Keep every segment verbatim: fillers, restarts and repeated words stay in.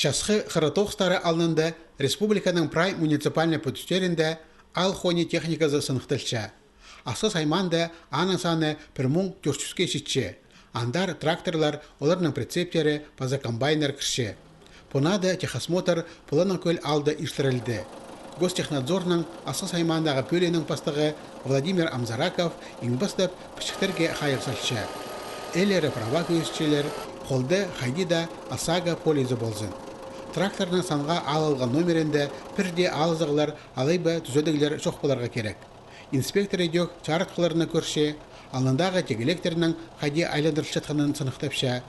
Часхы хыра тоғыстары алнында республиканың прай муниципальнай пӱдістерінде аал хони техниказы сыныхталча. Асхыс аймаанда аның саны пір муң тӧрт чӱске читче. Андар тракторлар, оларның прицептері паза комбайннар кірче. Пу наада техосмотр Пыланов Кӧл аалда иртірілді. Гостехнадзорның Асхыс аймаандағы пӧлиинің пастығы Владимир Амзараков иң пастап пічіктерге хайығ салча. Ээлері права кӧзітчелер, холда хайди даа ОСАГО полизі ползын. Тракторның санға алылған номерінде пір дее алызығлар алай ба тӱзедіглер чох поларға кирек. Инспектор ідӧк чарытхыларны кӧрче, алнындағы тигілектернің хайди айландырылчатханын сыныхтапча.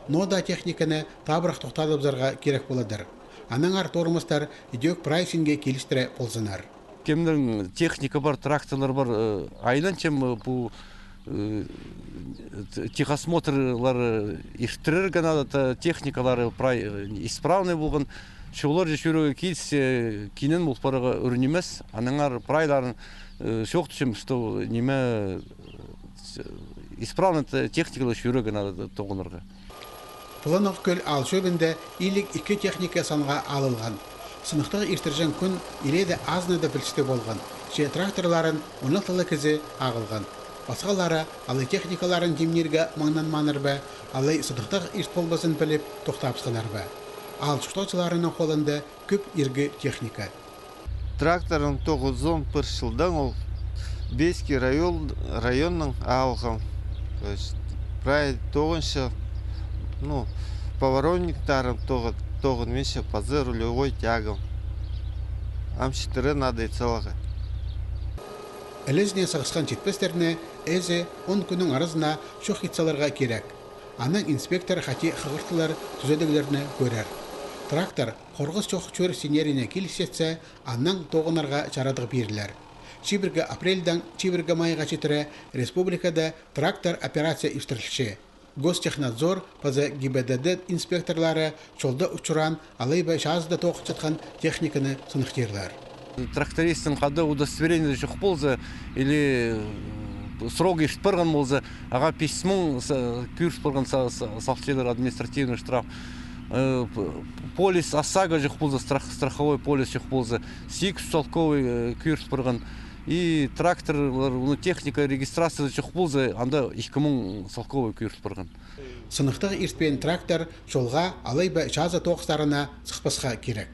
Ноо даа техниканы табырах тохтадыбызарға кирек поладыр. Аннаңар тормозтар ідӧк прай синге килістіре ползыннар. Кемнің техника пар, тракторлар пар, э, айланчам, э, пу, э, т-, техосмотрлар, э, иртірерге надо, та-, техникалары прай, э, исправный полған. Чоғыл же чӧрерге киліссе, кинен пол парарға ӱр нимес. Аннаңар прайларын, э, чоохтапчам, что ниме, э, исправный те-, техникалар чӧрерге надо тоғынарға. Пыланов Кӧл аал чӧбінде илиг ікі техника санға алылған. Сыныхтағ иртірҷең кӱн илееде азынада пілістіг полған, че тракторларын он алты ла кізі ағылған. Пасхалары алай техникаларын тимнирге маңнанмааннар ба, алай сыныхтағ ирт полбазын піліп тохтабысханнар ба. Аал чуртағҷыларының холында кӧп иргі техника. Тракторым тоғызон пір чылдаң, ол Бейский район, районнаң алған. То есть, прай тоғынча, ну, поворотниктарым тоғы-, тоғынминча, паза рулевой тягам. Ам читіре надо ит саларға. Ілезіне сығысхан читпестерні ээзі он кӱннің аразына чох ит саларға кирек. Анаң инспектор хати хығыртылар тӱзедіглерні кӧрер. Трактор хорғыс чох чӧр синнеріне килісчетсе, аннаң тоғынарға чарадығ пирілер. Чибіргі апрельдең чибіргі майға читіре республикада трактор операция иртірілче. Гостехнадзор паза ГИБДД инспекторлары чолда учураан алай ба чазыда тоғынчатхан техниканы сыныхтирлар. Трактористтің хада удостоверениезі чох полза или, э, срок ирт парған полза, ағаа пис муң са-, кӧріс парған са-, са-, салчалар административный штраф. Э, п-, полис ОСАГО чох полза, страх-, страховой полис чох полза, сигіс чӱс салковай, э, кӧріс парған. И тракторлар, ну, техника регистрацияда чох полза, анда ікі муң салковай кӧріс парған. Сыныхтағ иртпеен трактор чолға алай ба чазы тоғыстарына сыхпасха кирек.